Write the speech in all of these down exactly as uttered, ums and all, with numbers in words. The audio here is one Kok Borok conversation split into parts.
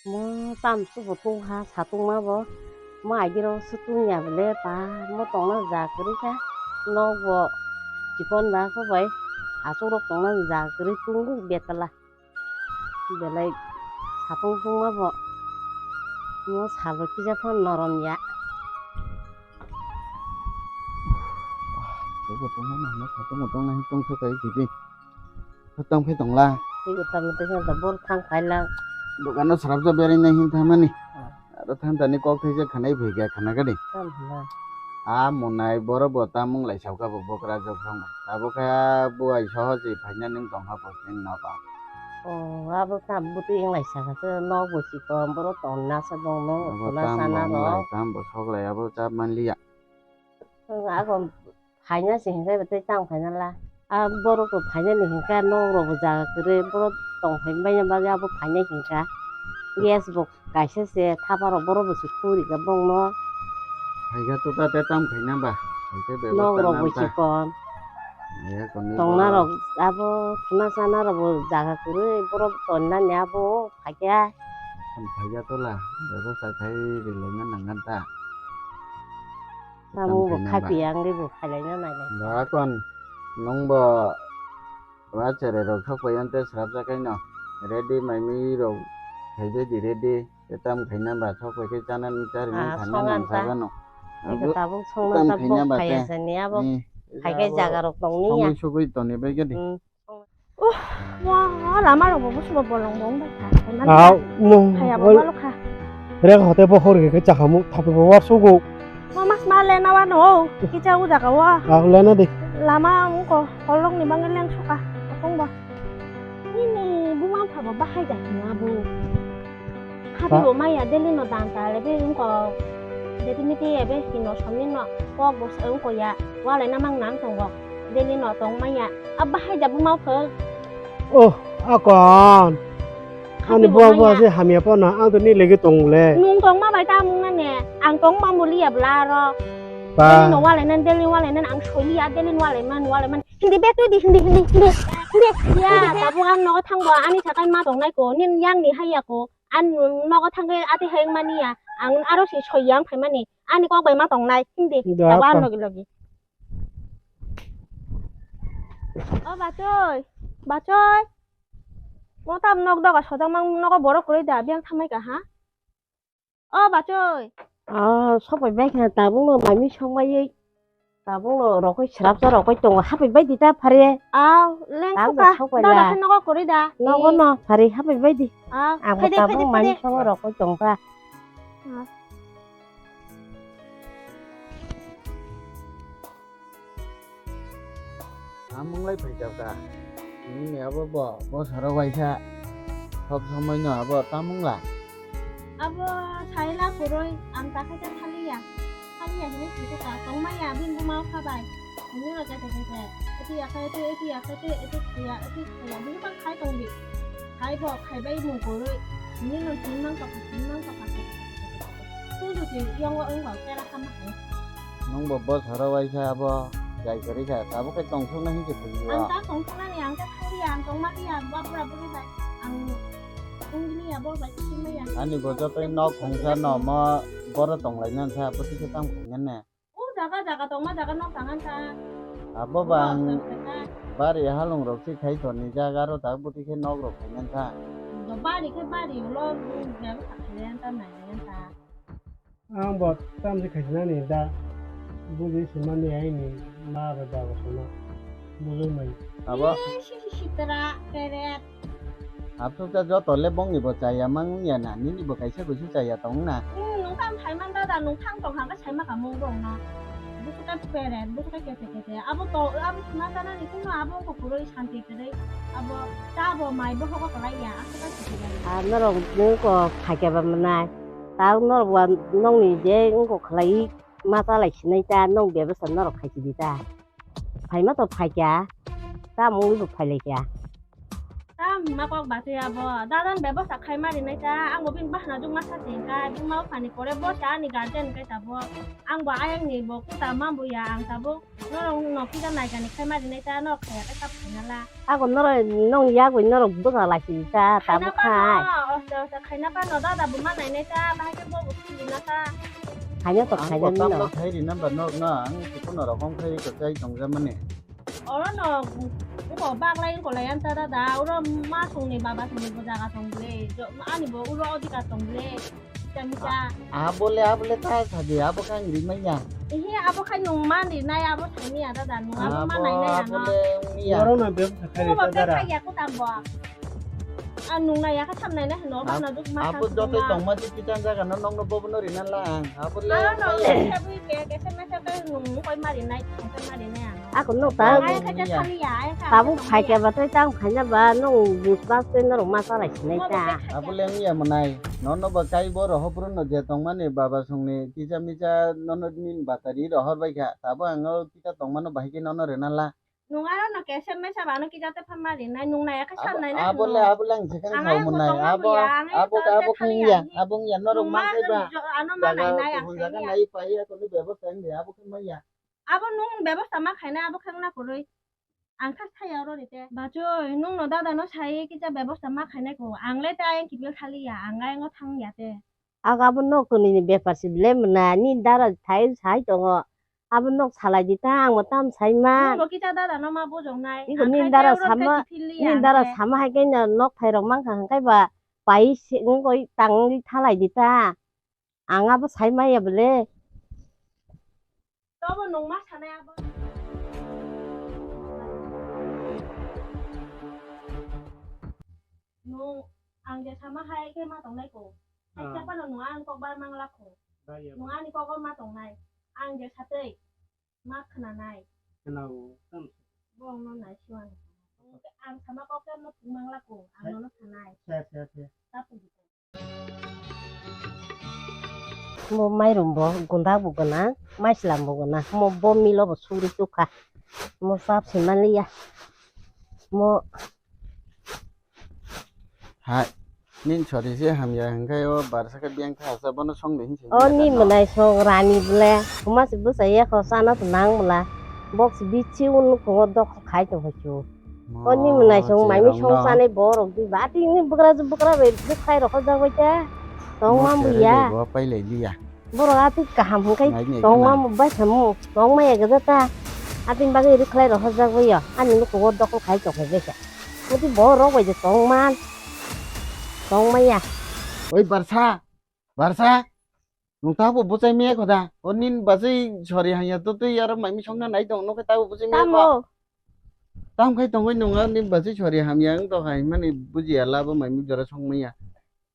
Mo tam subo tungkha, satungma bo. Mo agiro sutungya bole pa, mo tongna ja kwrwi kha. Nok bo chikon ba kho bai. Aswk rok tongna ja kwrwi tung betala. Belai satung tungma bo. Mo salo kisa phano norom ya. Jogo tongma no, no satung tongna hin tong khe kai gidi. Tang phai tongla. Tei kwtal no tei khe bor thang phai lang. Dukano srapjak berai nai hin thamani. Ah. Aro thantani kok thaisa khanai phai kha khana gadi. Tam hwnna. A monai borok bo tamung lai sauka bo bokra jok thang bai. Abo kha buai soho si phaina ning tong ha bo tin no ba. Oh, abo tam bwtwi wng lai saka se nok bo si kom borok tong na sa dong no. Abo tona tam sana bo rok. Lai tam bo sok lai abo chap man liya. Wng abo phaina se hinkhe tei tang phaina la. A borok bo phainani hinkhe nok rok bo jaga kwrwi borok tong phai manya bagwi abo phainai hinkha. Gas bo kaisa se thapa rok borok bo se khuri kha bongno. Phaikha to ta te tam khaina ba. Haikhe bebak nok rok tangna bo ta. Chikon. Tongna rok abo thuna sana rok bo jaga kwrwi borok tonna ni abo phaikha. Phaikha to la bebak khai rilai na nang ta. Samung bo khapiya wngwi bo khailaina nainai. Ba kon nwng bo ba cherai rok sok pai ante srapjak kaino ready mai mui rok khaidedi ready te tam khaina ba sok pai khe chana chari nang thangna nang sagano. Eko tabuk songna tam khaina ba khaiya te. Sani abo khaikai jaga rok tongni ya. Songwi sugwi toni bai gedi. Uh, wah, lama rok bo busubo bolong bo wngbai kha. Aw, nung. Khaya bo oi. Malo kha. Rek hote bo hor ge chahamu thapi bo warsugo. Mo mas ma lena wa no, kicha u jaga wa. Aw, lena de. Lama wngko holong ni bangwi leng suka. Kong bo. Nini buma pha bo bahai ja kina bo. Khapi bo maya daily no dan ta le be wngko. Deti miti ya be kino somni no kok bo wngko ya. Wa le namang nang tongo. Daily no tong maya. Abba hai da buma phwk. Oh, akon. Ani bo bo se hamya po na ang to ni legi tong le. Nung tong ma bai ta mung na ne. Ang tong ma muli ya bla ro. Ba. Daily no wa le nan, daily wa le nan ang soli ya, daily wa le man, wa le man. Hindi be tu di, hindi, hindi, hindi. Hindi. Ya, tabuk ang nogo thangbo, ani sakai ma tongnai ko, nin yang ni haiya ko. An nogo thangkhe ati hai mani ya. Ang aro si soi yang phai mani. Ani kok bai ma tongnai, hindi. Tabuk ang nogi logi. O bachoi, bachoi. Mo tam nok doga sojak mang nogo borok kwrwi da, biyang thamai ka ha? O bachoi. Ah, sopai bai kha tabuk no mami song bai. Tabuk no rokoi srapsa rokoi tongo hapai bai di ta phare. Aw, leng suka. Doga khe nogo kwrwi da. Nogo no phare hapai bai di. Aw, ang bo tabuk mami song rokoi tong ta. Amung lai phai jao ka. Nini abo bo, bo saro waisa. Sob somoi no abo tamung la. Abo saila puroi ang takhai ta thaliya. Thaliya hini siko ka tongmaya bini buma kha bai. Hini ro kete kete. Eti ya kete, eti ya kete, eti ya, eti ya. Bini bang khai tong di. Khai bo, khai bai mung puroi. Hini no tin mang ka, tin mang ka. Tungju tin yong wa ong ba kera kama hai. Nung bo boss horo waisa abo jai kwrwi kha, tabuk khe tongthokna hinwi phai o. Ang ta tongthoknani, ang ta thangli ya, ang tongma liya, ba bura buri bai. Ang tongliya, bo bai thangma ya. Ani bo jotoi nok khungsa no mo boro tonglaina sa, bwtwi khe tamo khainani. O jaga jaga tongma jaga nok tangan ta. Abo bang bari halong rok si khai toni jaga ro ta bwtwi khe nok rok khainani sa. Bari khe bari ulo bebsa khainani ta nainani ta. Ang bo tamsi khaisinani da buji simani aini ma bai baba sono bujui mai. Abo. Sitra peret. Absuk ta joto le bongni bo chaya mang ya na, nini bo kaisa kuisu chaya tong na. Hmm, nung tam phai man da da, nung thang tong hangka sai ma ka mung rong na. Busu ka peret, busu ka kete kete. Abo to, abo suna chana ni kuno abo ko puroi santi kere. Abo ta bo mai bo hoko kalai ya, asa ka kete ya. Ah, norok nung ko phai khe ba manai. Ta norok wa nongni je wngkok khlai ma chalai sinai ta, nong bebasa norok khai sidi ta. Phaima to phaikya, ta mungwi bo phailaikya. Ta Ma kok batwi abo. Dadan bebosta khaima rinai ta. Ang bo bini bahana jukma sa se hwnkha. Bini ma buphani pore bo se ani guardian hwnkhe tabuk. Ang bo ayang ni bo kuta ma buya ang tabuk. Norok no kisa naikani khaima rinai ta. Norok khaya khe tab khaina la. Ako norok nong yagwi norok bwsa lai si ta tabuk khai. Osta osta khaina pano dada bo ma nainai ta. Bahai khe bo bo khili na ta. Khaina to khaina no. Ang bo tam no khai ri number norok no. Ang kuno rokom khai ko chai tong jamani. Oro no, uko baglai wngkolai ang ta dada, oro ma songni baba songni bo jaga tong ble, jo-, ani bo oro odhikar tong ble, misa misa. Abole, abole ta sadi, abo khe ang rimanya. Ihi, abo khai nung man rinai, abo saimanya dada, nung abo ma nainai ano. Abole wngya. Oro no bebsa khai ri ta dada. Abo bebsa ya ko tambo. Ah, nung nai ya kha sam nai na hino, bana duk ma. Abo joto tongma di kitan jaga no nong no bobo no rina lang. Abo le. Ah, no, le, kisa bui ke, kisa mesa ke nung koi mari nai, kisa mari nai ano. Ako no ta. Ai kha ja thali ya, ai kha. Tabuk phai ke ba tei tang phai na ba nung bus bas tei norok ma salai sinai ta. Abo le wngya manai. No no ba kai bo rohor bru no je tongmani baba songni kisa misa no no min batari rohor bai kha. Tabo ang no kisa tongmano bahai ke no no rina la. Nung aro no kesem mesa ba no kisa te phan mari nai, nung nai khe san nai na. Abo le, abo le ang jekhang sao munai. Abo, abo, abo khe ya, abo ya norok mang khe ba. Ano ma nai nai ang jaga nai pai ya, kono bebosta ang de, abo khe maya. Abo nung bebosta ma khainai, abo khe na koroi. Ang kha saya oro rite. Bachoi, nung no dada no sai kisa bebosta ma khainai ko. Ang le ta ang kibil thali ya, ang ai ngo thang ya te. Ako abo nok toni ni bepar si ble mwnai, nini dara sai, sai tongo. Abo nok salai di ta, ang bo tam sai man. Nokbo kisa dada no ma bujok nai. Iko nini dara sama, nini dara sama hai khe nok thai rok mankha hwnkhe ba pai se wngoi tang di thalai di ta. Ang abo sai maya bole. Tobo nung ma sanai abo. Nung ang je sama hai khe ma tongnai ko. Hai khe phano nung ang kok bar mangla ko. Nung ani kok ma tongnai. Ang je satwi ma khna nai. Khna o, tam. Bo ang no nai siwan. Ang sama kok khe no thung mangla ko. Ang no no sanai. Sa, sa, sa. Tapu. Mo mairum bo gundak bo gwnang, maislam bo gwnang, mo bo milo bo suri tukha, mo sap se manliya, mo. Hai, nin sori se hamya hwnkhe o barsa khe biyang tha asa bono song de hinse. O ni mwnai song rani ble, huma se bwsa ya kho sana to nang mla, bok se bichi un ko dok khai to hochu. O ni mwnai song mai mi song sanai borok di ba. Ati ni bwkra bwkra bai bwkhai rok hojak bai ta. Tong ma buya. Bo pai lai liya. Borok ati kaham hwnkhe tong ma bai samu. Tong ma ya gada ta. Ati bagwi rwkhlai rok hojak bai ya. Ani nukugo dokol khai tong khai bai sa. Ati borok bai je tong man. Tong ma ya. Oi barsa. Barsa. Nung ta bo bwchai maya khoda. O nin bachai sori hanya to twi aro mai mi songna nai tong no khe ta bo bwchai maya kho. Tamo. Tam khai tongoi nung ani bachai sori hamya wng tong hai mani bujiya labo mai mi jora song maya.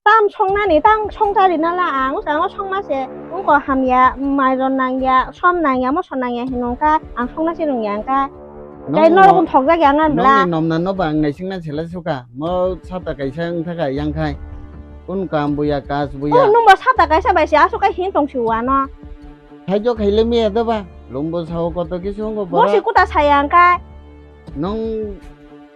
Tam songnani tang songchari nala ang, ang songma se wngko hamya, mairon nangya, som nangya, moso nangya hinwi wngkha, ang songna se rwngya wngkha. Tei norok thokjak ya wngkha bla. Nongni nomna no ba ang naisingna sela suka, mo sata kaisa wngthaka yang khai. Kun kam buya, kas buya. Oh, nungbo sata kaisa bai se aswk khe hin tong si uano. Thaijo khaile miya da ba, lungbo sao koto kisu wngkha bora. Bo se kuta saya wngkha. Nong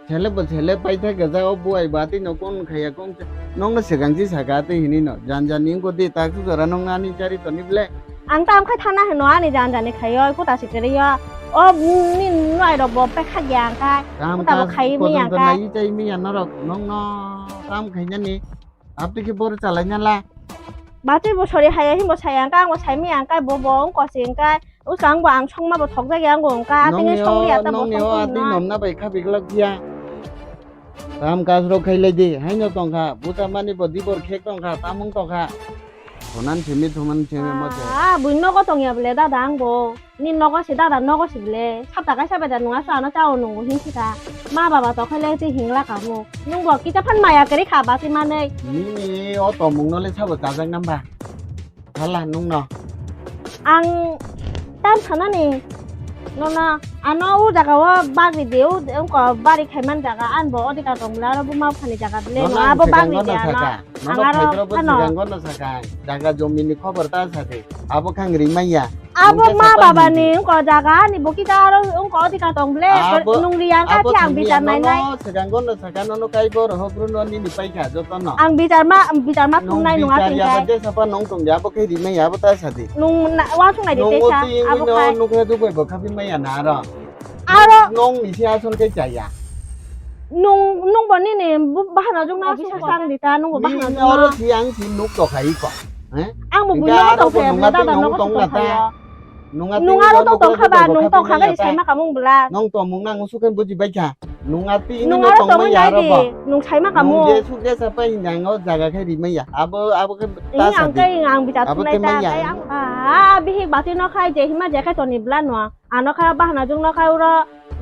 Sele bo sele paithak gajak o buai ba twi no kon khaya kong se. Nong no swkang si saka twi hini no. Jan jan ni wngko di tak su jora nong ani chari toni ble. Ang tam khai thana hino ani jan jan ni khayo kuta si kwrwi yo. O ni nwai rok bo pekha ya ang khai. Kuta bo khai mi ang khai. Nai chai mi ya norok nong no tam khaina ni. Abtwi khe boro chalaina la. Batwi bo sori haya himbo saya ang khai, ang bo sai mi ang khai, bo bo wngko si ang khai. Usa ang bo ang songma bo thokjak ya ang bo ang khai. Atwng song ya ta bo song atwng nomna bai kha biglak ya. Tam kaj rok khai lai di, haino tong kha, buta mani bo dibor khek tong kha, tamung tong kha. Thonan simi thoman simi mo se. Ah, bui nogo tong ya bole dada ang bo. Ni nogo se dada nogo se bole. Sapta kaisa bai da nung aso ano chao nungo hin sita. Ma baba to khaile twi hingla kamu. Nung bo kita phan maya kwrwi kha ba twi manwi. Nini o tomung no le sabo chajak namba. Hala nung no. Ang tam sanani. Nono ano o jaga o bagri de o ko bari khaiman jaga an bo odika tong bla ro buma phani jaga bole no abo bagri de ano. Nono ang aro phai phro bo ano. Sigang no saka. Jaga jomi ni khobor ta sadi. Abo khang rimanya. Abo ma baba ni wngkha jaga ni bo kisa aro wngkha odhikar tong ble. Abo, nung riyang kha abo khe ang thwngya bichar nai nai. Nono swkango no saka nono kaibo rohok rw no nini paikha joto no. Ang bichar ma, bichar ma thung nai nung asing kai. Nung bichar ya ba jesa pa nung tong ya abo khe rimai ya abo ta sadi. Nung na, wa thung nai di tesa abo khai. Nung oti wngwi no nukha dugbai bo khapi maya na aro. Aro nung ni se asol khe chaya. Nung, nung bo nini bu-, bahana jwk na asol sang di ta, nung bo bahana jwk na. Oro si ang si nuk to khai ko. He? Ang bo buino tong khai, dada no tong khai. Nung aro tong tong kha ba, nung tong kha ga sai ma kamung bla. Nung tong mung nang su khe buji bai kha. Nung ati nung aro tong mai aro bo. Nung sai ma kamung. Nung je su je sa pa hinang o jaga khe ri mai ya. Abo, abo khe ta sa di. Ang kai ang bichar thunai ta kai ang. Ah, bihik bati no khai je hima je khai toni bla no. Ano kha bahana jwk no kha uro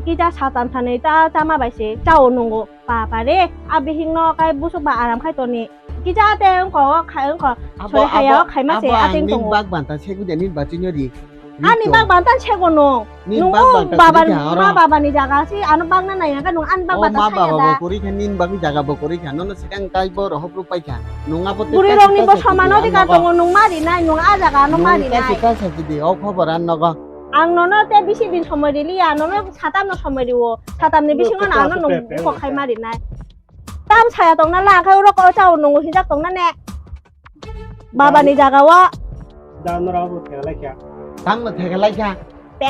kisa satan thani ta chama bai se chao nungo. Papa re, a bihik no kai busuk ba aram khai toni. Kisa ate wngko khai wngko. Sori haya o khai ma se ate wngko. Abo ang ning bak ban ta segu de nin bachoi no ri. Ani bak ban ta segu no. Nung o baba ma baba ni jaga si ano bak na nai ka nung ani bak ban ta saya da. O ma baba bo kori kha nin bak ni jaga bo kori kha. Nono sikang kai bo rohop rupai kha. Nung abo te buri rok ni bo soman odhikar tongo nung ma ri nai nung a jaga no ma ri nai. Nung ta sa di o khobor an nogo. Ang nono te bisi din somoi riliya, nono satam no somoi riwo. Satam ni bisingo no ano nung kok khai ma rinai. Tam saya tongna la, angkhai uro kok chao nung hinjak tongna ne. Baba ni jaga o. Da nora bo thela kya. Tam no thela kya.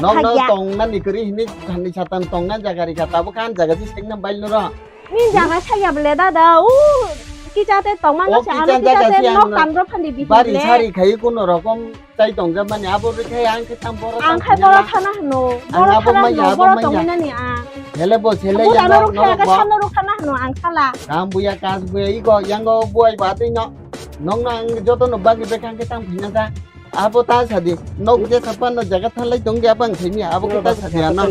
Nok no tongna ni kri hini khani satam tongna jaga ri kha, tabo khan jaga si sengna bail noro. Ni jaga saya bele dada, u kisa te tongma no se, ano kisa te nok tandro phandi bidi bari sari khai kuno rokom. Tai tong ja mani abo rikhe ang khe tang boro ang khai boro thana hino. Boro thana hino, boro tongwi nani ang. Hele bo sele yang no ruk thana hino ang sala. Kam buya kas buya iko yang go buai ba twi no. Nong no ang joto no bagi bekang khe tang phina ta. Abo ta sadi. Nok je sapa no jaga thalai tong ya bang thimi abo khe ta sadi ano.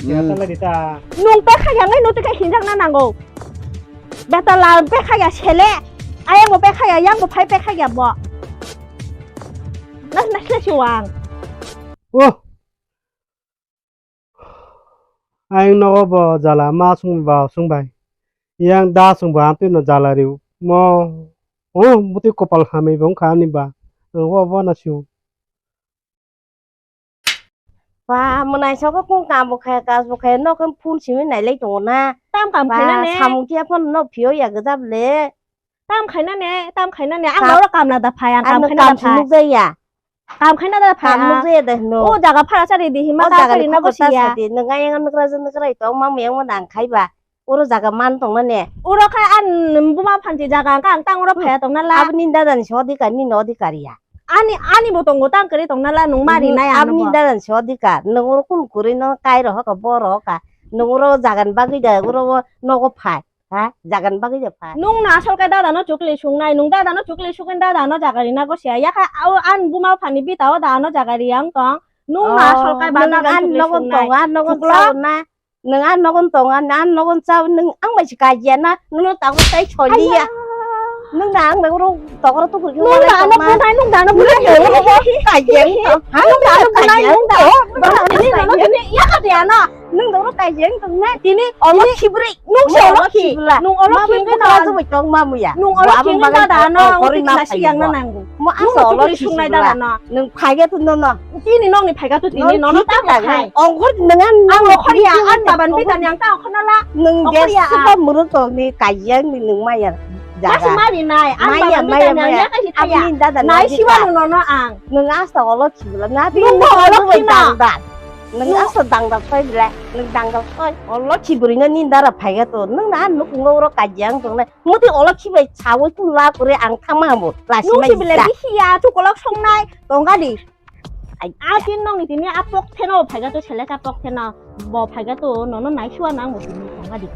Nung ta kha yang no te kha hinjak na nango. Beta la pe kha ya sele. Ayang bo pe kha ya, yang bo phai pe kha ya bo. Nas nas le siwang. Oh. Ayang nogo bo jala ma sung ba sung bai. Yang da sung ba amtwi no jala riu. Mo. Oh, muti kopal hamai bo wngkha ani ba. Ang bo bo na siu. Ba, mwnai soko kung kam bo khe, kas bo khe, nok phone simi nailai tongo na. Tam kam khaina ne? Samung kiya phone no phio ya gajab le. Tam khaina ne, tam khaina ne, ang oro kamla da phai, ang kam khaina da phai. Kam khaina da phai. Kam nukjaya da hino. O jaga phara chari di hima ka kari na gosi ya. Nang ayang nukra je nukra to, mam yang mo nang khai ba. Oro jaga man tongna ne. Oro kha an buma phanti jaga ang kang tang oro phaya tongna la. Aboni dada ni so dikar ni no dikar ya. Ani, ani bo tongo tang kari tongna la nung mari nai ano. Aboni dada ni so dikar nung oro kun kuri no kai ro ka bo ro ka. Nung oro jaga ni bagwi da oro nogo phai. Ha? Jaga ni bagwi da phai. Nung na asol kai dada no chukli sungnai, nung dada no chukli sukhin dada no jaga ri na gosia. Ya kha an buma phani bita o da ano jaga ri ang tong. Nung na asol kai ba dada no chukli sungnai. Nung an nogon tong, an nogon chao na. Nwng a nogon tonga, a nogon cha, nwng ang bai se kaiya na, nwng no tabuk tai soli ya. Nwng na ang bai oro tokoro tukur khe. Nwng da ano bunai, nwng da ano bunai. Kaiya wng tong. Ha, nwng da ano bunai, nwng da. Nwng da ano bunai, nwng da ano. Nwng da oro kaiya wng tong na. Tini, olo khibri. Nwng se olo khi. Nwng olo khi wngkhe no. Tong ma muya. Nwng olo khi wngkhe da ano, ang tini nasi yang na nango. Mo asa olo khi sungnai da ano. Nwng phaiga tu no no. Tini nokni phaiga tu tini nono ta khai. Ongkhor nang ang ongkhor ya, ang baban pitan yang ta ongkhor na la. Nwng ongkhor ya, super muruk tong ni kayang ni nwng maya. Jaga. Masi mari nai, ang baban pitan yang ya kai thaya. Nai siwa nono ang. Nwng asta olo chibla na ti. Nwng olo chibla. Nwng asta dangdar soi bla, nwng dangdar soi. Olo chibri na ni dara phaiga tu. Nwng na nuk ngo ro kayang tong na. Muti olo chibai chawi tu la kure ang thangma bo. Lasi mai bisi ya, tu kolok songnai. Tongga di. Ai. A tin nokni tini a pok theno phaiga to selek a pok theno. Bo phaiga to nono naisua nang bo tini tongga di.